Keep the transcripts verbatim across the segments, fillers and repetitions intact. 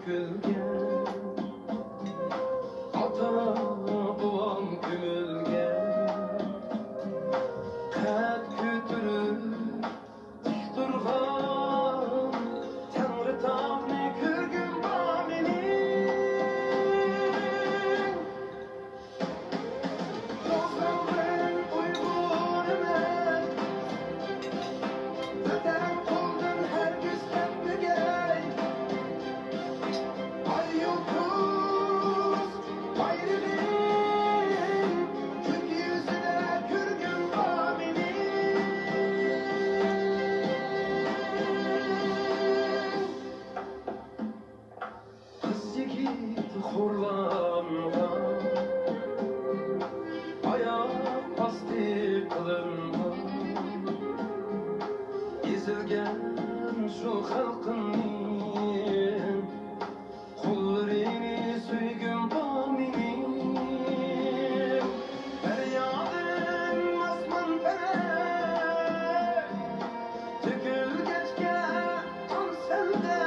كۆلگە، ئاتا بوۋام كۆمۈلگەن، قەد كۆتۈرۈپ تىك تۇرغان تەڭرىتاغنى كۆرگۈم بار مېنىڭ. قوزغالغىن ئۇيغۇرىمەن، ۋەتەن قولدىن ھەرگىز كەتمىگەي. ئاي يۇلتۇز بايرىغىم، كۆك يۈزىدە كۆرگۈم بار مېنىڭ. قىز يىگىت خورلانغان، ئاياق ئاستى قىلىنغان، ئېزىلگەن شۇ خەلقىمنىڭ قوللىرىنى سۆيگۈم بار مېنىڭ. دەريادىن ئاسمان پەرەك تۆكۈلگەچكە، قان سەندە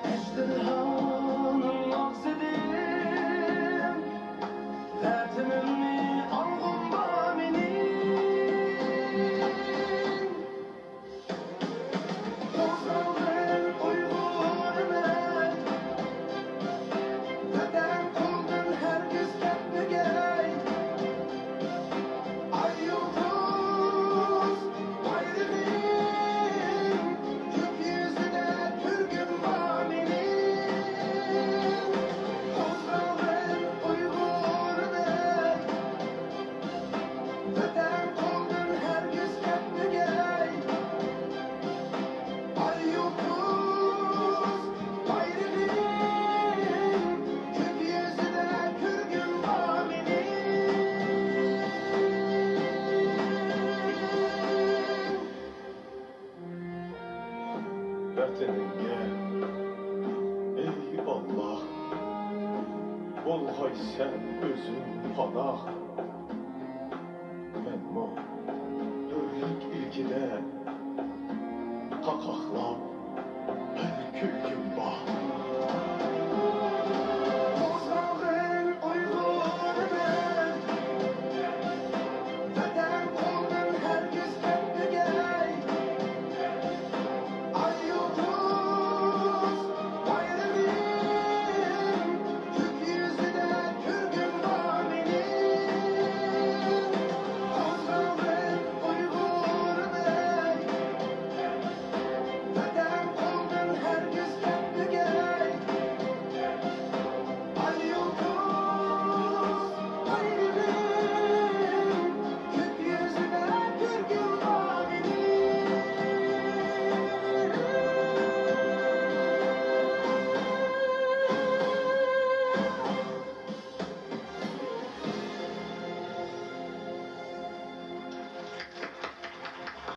ئەجدىھانىڭ ئاغزىدىن ۋەتىنىمنى ئالغۇم بار مېنىڭ. قوزغالغىن ئۇيغۇرىمەن، ۋەتەن قولدىن ھەرگىز كەتمىگەي. ئاي يۇلتۇز بايرىغىم، كۆك يۈزىدە كۆرگۈم بار مېنىڭ. قوزغالغىن ئۇيغۇرىمەن، ۋەتەن قولدىن ھەرگىز كەتمىگەي. ئاي يۇلتۇز بايرىغىم، كۆك يۈزىدە كۆرگۈم بار مېنىڭ. ۋەتىنىڭگە، ئەي ئاللا، بولغاي سەن ئۆزۈڭ پاناھ.